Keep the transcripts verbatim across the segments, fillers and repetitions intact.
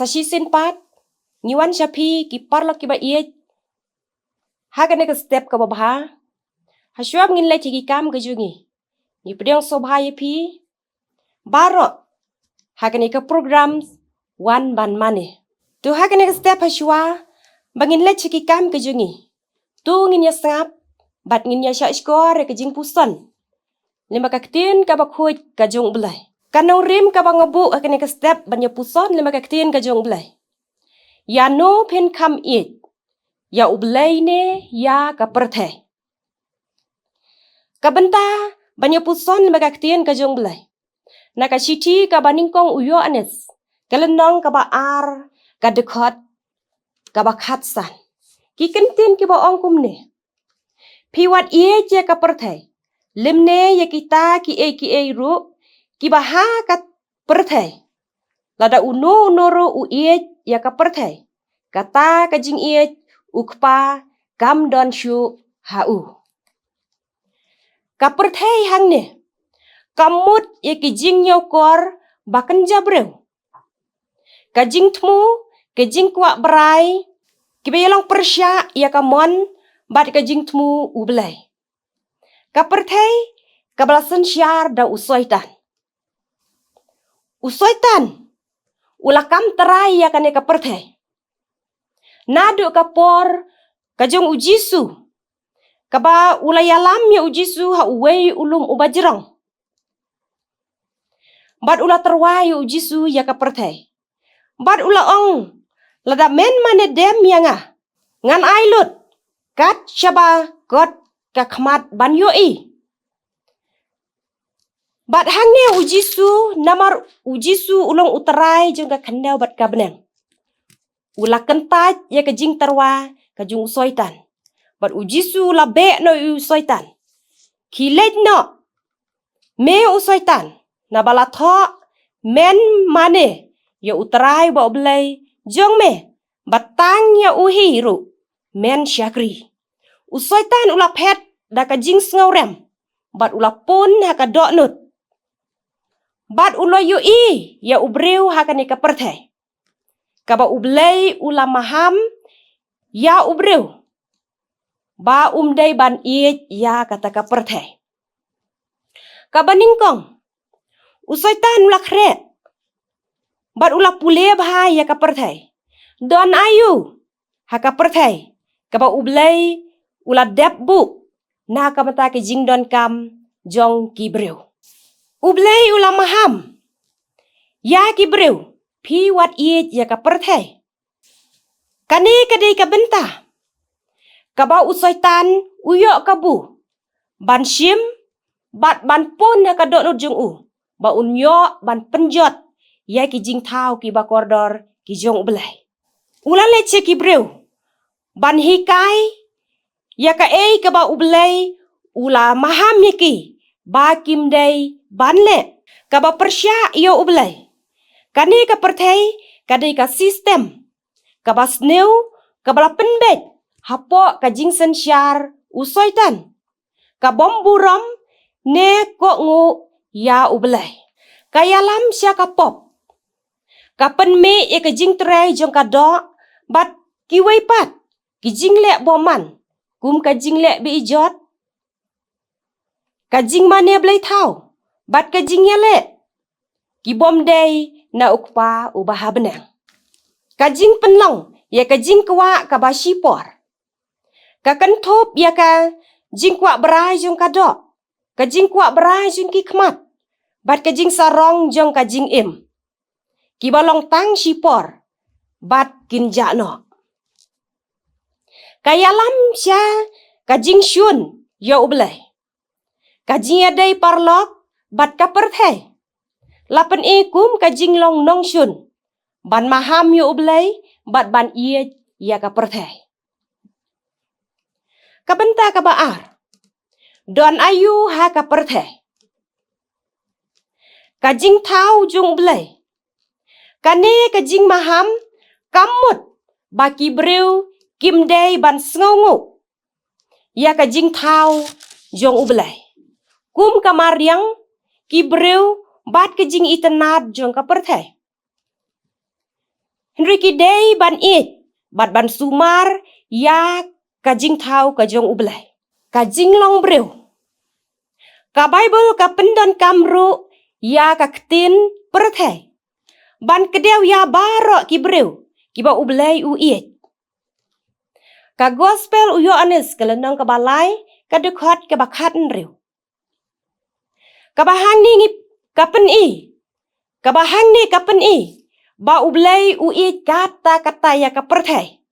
Sa shisien pat ngi wan sha phi ki paralok kiba ïeit ha kane ka step kaba bha. Hashwa ba ngin leit ha ki kam ka jong ngi, ngi pdiang sngewbha ïa phi baroh ha kane ka program Wan Ban Mane. To ha kane ka step hashwa ba ngin leit ha ki kam ka jong ngi, to ngin ïa sngap bad ngin ïa shah shkor ïa ka jingpuson lyngba ka ktien kaba khuid ka jong U Blei. Ka nongrim kaba nga buh ha kane ka step ban ïa puson lyngba ka ktien ka jong U Blei: Ïano phin kham ïeit, ïa U Blei ne ïa ka pyrthei? Ka bynta ban ïa puson lyngba ka ktien ka jong U Blei na ka shithi kaba nyngkong u Ïoannis, ka lynnong kaba ar, ka dkhot kaba khatsan. Ki kyntien kiba ong kumne: Phi wat ïeit ïa ka pyrthei, lymne ïa kita kiei kiei ruh kiba ha ka pyrthei. Lada uno uno ruh u ïeit ïa ka pyrthei, kata ka jingïeit U Kpa kam don shuh ha u. Ka pyrthei hangne ka mut ïa ki jingïakor ba kynja briew, ka jingthmu, ka jingkwah brai, kiba ïalong pyrshah ïa ka mon bad ka jingthmu U Blei. Ka pyrthei kaba la synshar da u Soitan. U Soitan u la kam trai ïa kane ka pyrthei naduh ka por ka jong U Jisu, kaba u la ïalam ïa U Jisu ha uwei u lum uba jrong. Bad u la tyrwa ïa U Jisu ïa ka pyrthei, bad u la ong: Lada men mane dem ïa nga, ngan ai lut kat shaba kot ka khmat ban ïohi. Bad hangne U Jisu, namar U Jisu u long U Trai jong ka khyndew bad ka bneng, u la kyntait ïa ka jingtyrwa ka jong u Soitan. Bad U Jisu u la beh noh ïa u Soitan: Khie leit noh me u Soitan, naba la thoh: Men mane ïa U Trai ba U Blei jong me, bad tang ïa u hi ruh men shakri. U Soitan u la phet da ka jingsngewrem bad u la pun ha ka dohnud, bad u la ïohi ïa u briew ha kane ka pyrthei, kaba U Blei u la maham ïa u briew ba um dei ban ïeit ïa kata ka pyrthei. Kaba nyngkong, u Soitan u la khreh bad u la pule bha ïa ka pyrthei. Don aïu ha ka pyrthei kaba U Blei u la dep buh na ka bynta ka jingdonkam jong ki briew? U Blei u la maham ïa ki briew: Phi wat ïeit ïa ka pyrthei. Kane ka dei ka bynta kaba u Soitan u ïoh kabu ban shim bad ban pun ha ka dohnud jong u, ba un ïoh ban pynjot ïa ki jingthaw kiba kordor ki jong U Blei. U la leit sha ki briew ban hikai ïa kaei kaba U Blei u la maham ïa ki ba kim dei ban leh, kaba pyrshah ïa U Blei. Kane ka pyrthei ka dei ka system kaba sniew, kaba la pynbeit hapoh ka jingsynshar u Soitan, ka bym burom ne kohnguh ïa U Blei. Ka ïalam sha ka pop, ka pynmih ïa ka jingtrei jong ka doh bad kiwei pat ki jingleh bymman, kum ka jingleh beiejot, ka jingmane bleithaw bad ka jingïaleh ki bym dei na U Kpa uba ha bneng. Ka jingpynlong ïa ka jingkwah kaba shipor, ka kynthup ïa ka jingkwah brai jong ka doh, ka jingkwah brai jong ki khmat, bad ka jingsarong jong ka jingim, kiba long tang shipor bad kin jah noh. Ka ïalam sha ka jingshun ïa U Blei. Ka jingïadei paralok bad ka pyrthei la pyni kum ka jinglong nongshun ban maham ïa U Blei bad ban ïeit ïa ka pyrthei. Ka bynta kaba ar, don aïu ha ka pyrthei? Ka jingthaw jong U Blei. Kane ka jingmaham ka mut ba ki briew kim dei ban sngewnguh ïa ka jingthaw jong U Blei, kum ka mariang, ki briew bad ka jingitynnad jong ka pyrthei. Hynrei ki dei ban ïeit bad ban sumar ïa ka jingthaw ka jong U Blei. Ka jinglong briew. Ka Baibl ka pyndonkam ruh ïa ka ktien pyrthei ban kdew ïa baroh ki briew kiba U Blei u ïeit. Ka Gospel u Ïoannis ka lynnong kaba lai, ka dkhot kaba khathynriew. Kaba hangne ngi ka pyni, kaba hangne ka pyni ba U Blei u ïeit katta katta ïa ka pyrthei,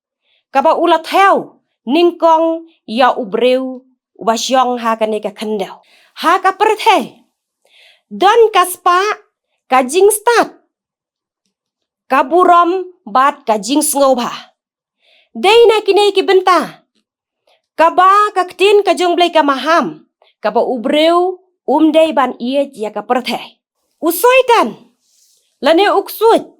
kaba u la thew nyngkong ïa u briew uba shong ha kane ka khyndew. Ha ka pyrthei don ka spah, ka jingstad, ka burom bad ka jingsngewbha. Dei na kine ki bynta kaba ka ktien ka jong U Blei ka maham, kaba u briew um dei ban ïeit ïa ka pyrthei. U Soitan lane u ksuid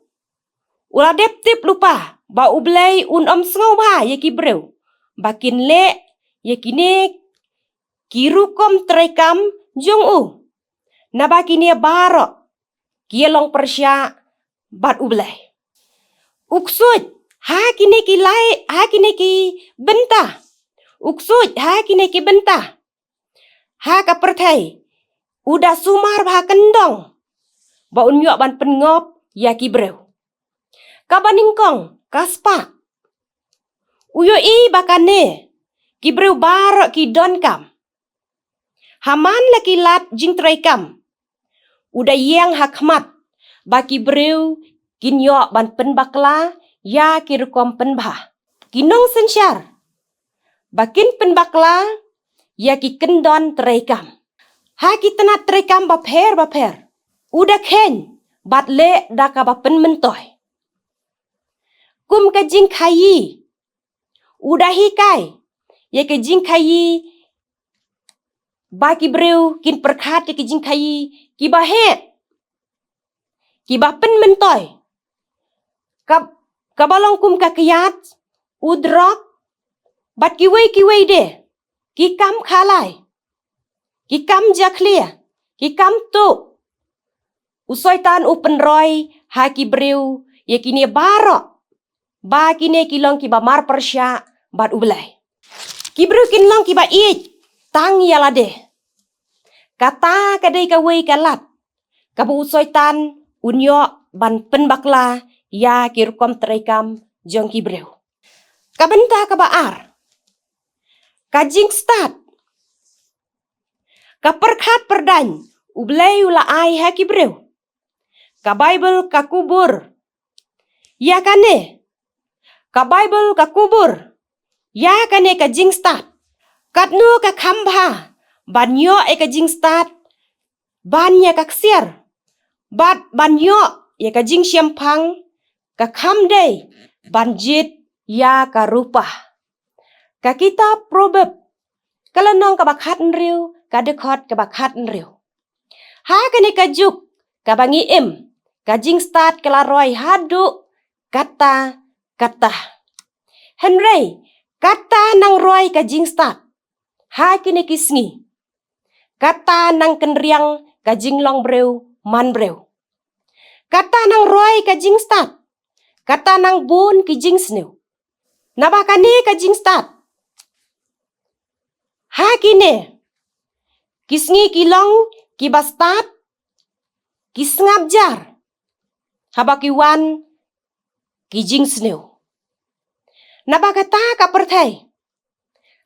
u la dep tip lypa ba U Blei un ym sngewbha ïa ki briew ba kin leh ïa kine ki rukom treikam jong u, naba kine baroh ki ïalong pyrshah bad U Blei. U ksuid ha kine ki lai, ha kine ki bynta. U ksuid ha kine ki bynta ha ka pyrthei u da sumar bha kyndong ba un ïoh ban pynngop ïa ki briew. Kaba nyngkong, ka spah. U ïohi ba kane ki briew baroh ki donkam. Ha man la ki lad jingtreikam, u da ïeng ha khmat ba ki briew kin ïoh ban pynbakla ïa ki rukom pynbha. Ki nongsynshar ba kin pynbakla ïa ki kyndon treikam ha ki tnat treikam bapher bapher. U da kheiñ bad leh da kaba pynmyntoi. Kum ka jingkhaïi, u da hikai ïa ka jingkhaïi ba ki briew kin pyrkhat ïa ka jingkhaïi kiba heh, kiba pynmyntoi, ka, kaba long kum ka kiad, u drok bad kiwei kiwei de ki kam khalai, ki kam jakhlia, ki kam tuh. U Soitan u pynroi ha ki briew ïa kine baroh ba kine ki long kiba mar pyrshah bad U Blei. Ki briew kin long kiba ïeit tang ïa lade. Kata ka dei kawei ka lad kaba u Soitan un ïoh ban pynbakla ïa ki rukom treikam jong ki briew. Ka bynta kaba ar, ka jingstad. Ka pyrkhat pyrdaiñ U Blei u la ai ha ki briew. Ka Baibl ka kubur ïa kane. Ka Baibl ka kubur ïa kane ka jingstad. Katno ka kham bha ban ïoh ïa ka jingstad ban ïa ka ksiar bad ban ïoh ïa ka jingshemphang, ka kham dei ban jied ïa ka rupa. Ka kitab Proverb ka lynnong kaba khathynriew, ka dkhot kaba khathynriew. Ha kane ka juk kaba ngi im, ka jingstad ka la roi haduh katta katta. Hynrei kata nang roi ka jingstad ha kine ki sngi, kata nang kynriang ka jinglong briew man briew. Kata nang roi ka jingstad, kata nang bun ki jingsniew. Naba kane ka jingstad ha kine ki sngi ki long kiba stad, ki sngap jar haba ki wan ki jingsniew. Naba kata ka pyrthei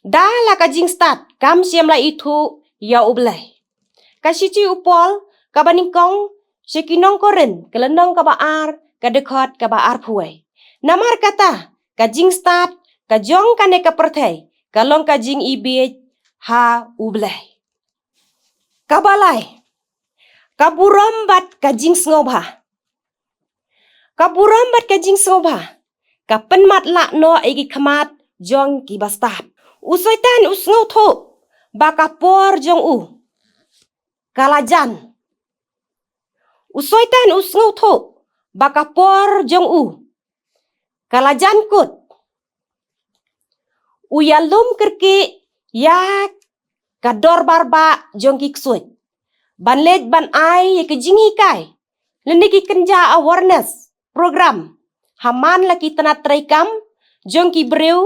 da la ka jingstad kam shym la ithuh ïa U Blei. Ka shithi u Paul kaba nyngkong sha ki nong Korinth, ka lynnong kaba ar, ka dkhot kaba arphew wei. Namar kata ka jingstad ka jong kane ka pyrthei ka long ka jingibiej ha U Blei. Kaba lai, ka burom bad ka jingsngewbha. Ka burom bad ka jingsngewbha ka pynmatlah noh ïa ki khmat jong kiba stad. U Soitan u sngewthuh ba ka por jong u ka la jan. U Soitan u sngewthuh ba ka por jong u ka la jan kut. U ïalum kyrkieh ïa ka dorbar bah jong ki ksuid ban leit ban ai ïa ka jinghikai lane ki kynja awareness program ha man la ki tnat treikam jong ki briew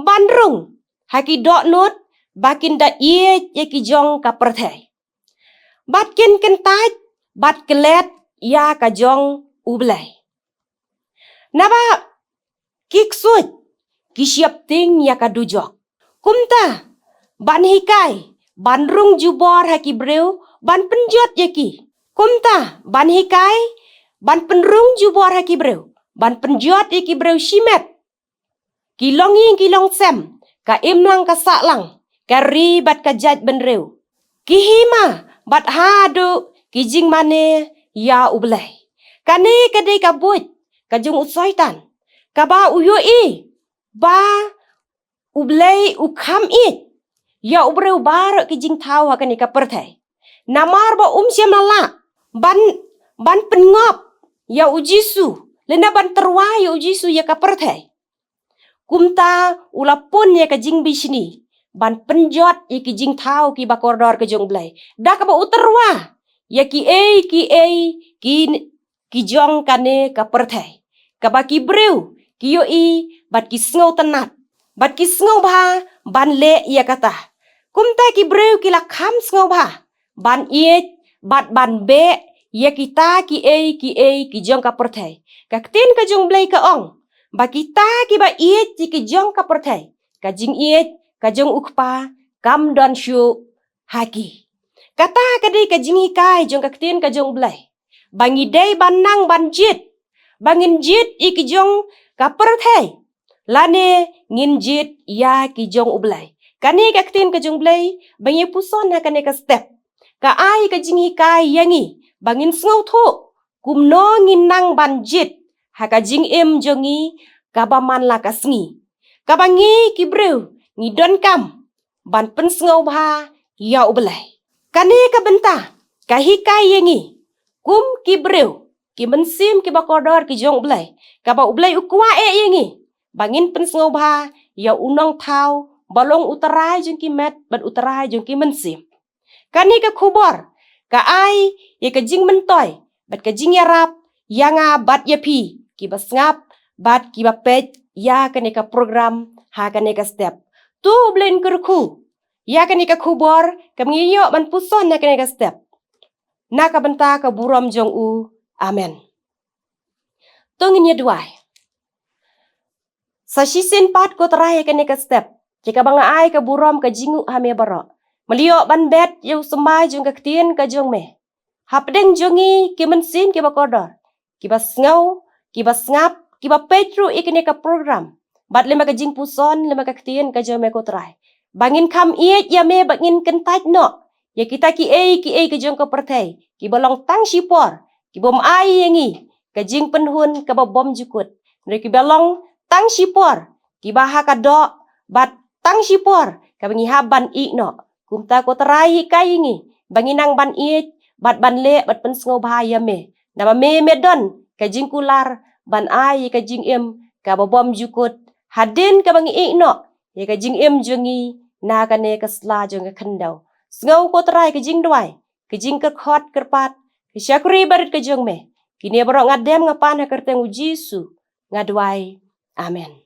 ban rung ha ki dohnud ba kin da ïeit ïa ki jong ka pyrthei, bad kin kyntait bad klet ïa ka jong U Blei. Naba ki ksuid ki sheptieng ïa ka dujok. Kumta ban hikai ban rung jubor ha ki briew ban pynjot ïa ki. Kumta ban hikai ban pynrung jubor ha ki briew ban pynjot ïa ki briew shimet. Ki longïing ki longsem, ka imlang ka sahlang, ka ri bad ka jaitbynriew, ki hima bad haduh ki jingmane ïa U Blei. Kane ka dei ka buit ka jong u Soitan, kaba u ïohi ba U Blei u kham ïeit ïa u briew baroh ki jingthaw ha kane ka pyrthei. Namar ba um shym la lah ban, ban pynngop ïa U Jisu lane ban tyrwa ïa U Jisu ïa ka pyrthei. Kumta u la pun ïa ka jingbishni ban pynjot ïa ki jingthaw kiba kordor ka jong U Blei, da kaba u tyrwa ïa kiei kiei ki, ki jong kane ka pyrthei, kaba ki briew ki ïohi bad ki sngewtynnat bad ki sngewbha ban leh ïa kata. Kumta ki briew ki la kham sngewbha ban ïeit bad ban beh ïa kita kiei kiei ki jong ka pyrthei. Ka ktien ka jong U Blei ka ong ba kita kiba ïeit ïa ki jong ka pyrthei, ka jingïeit ka jong U Kpa kam don shuh ha ki. Kata ka dei ka jinghikai jong ka ktien ka jong U Blei, ba ngi dei ban nang ban jied, ba ngin jied ïa ki jong ka pyrthei lane ngin jied ïa ki jong U Blei. Kane ka ktien ka jong U Blei ba ngi puson ha kane ka step ka ai ka jinghikai ïa ngi ba ngin sngewthuh kumno ngin nang ban jied ha ka jingim jong ngi kaba man la ka sngi, kaba ngi ki briew ngi donkam ban pynsngewbha ïa U Blei. Kane ka bynta ka hikai ïa ngi kum ki briew, ki mynsiem kiba kordor ki jong U Blei, kaba U Blei u kwah eh ïa ngi ba ngin pynsngewbha ïa U Nongthaw ba long U Trai jong ki met bad U Trai jong ki mynsiem. Kane ka khubor ka ai ïa ka jingmyntoi bad ka jingïarap ïa nga bad ïa phi kiba sngap bad kiba peit ïa kane ka program ha kane ka step. To U Blei un kyrkhu ïa kane ka khubor kaba ngi ïoh ban puson ha kane ka step, na ka bynta ka burom jong U. Amen. To ngin ïa duwai. Sa shisien pat, ko Trai, ha kane ka step, ïa kaba nga ai ka burom ka jingnguh ha Me baroh, Me la ïoh ban bet ïa u symbai jong ka ktien ka jong Me hapdeng jong ngi ki mynsiem kiba kordor, kiba sngew, kiba sngap, kiba peit ruh ïa kane ka program, bad lem bad ka jingpuson lem bad ka ktien ka jong Me, ko Trai, ba ngin kham ïeit ïa Me, ba ngin kyntait noh ïa kita kiei kiei ki jong ka pyrthei kiba long tang shipor, kibym ai ïa ngi ka jingpynhun kaba bymjukut, hynrei kiba long tang shipor kiba ha ka doh, bad tang shipor kaba ngi hap ban ïeh noh. Kumta, ko Trai, hikai ïa ngi ba ngin nang ban ïeit bad ban leh bad pynsngewbha ïa Me, naba Me, Me don ka jingkular ban ai ïa ka jingim kaba bymjukut hadien kaba ngi ïeh noh ïa ka jingim jong ngi na kane ka sla jong ka khyndew. Sngew, ko Trai, ka jingduwai, ka jingkyrkhu kyrpad ka shakri barit ka jong Me. Kine baroh nga dem nga pan ha ka kyrteng U Jisu nga duwai. Amen.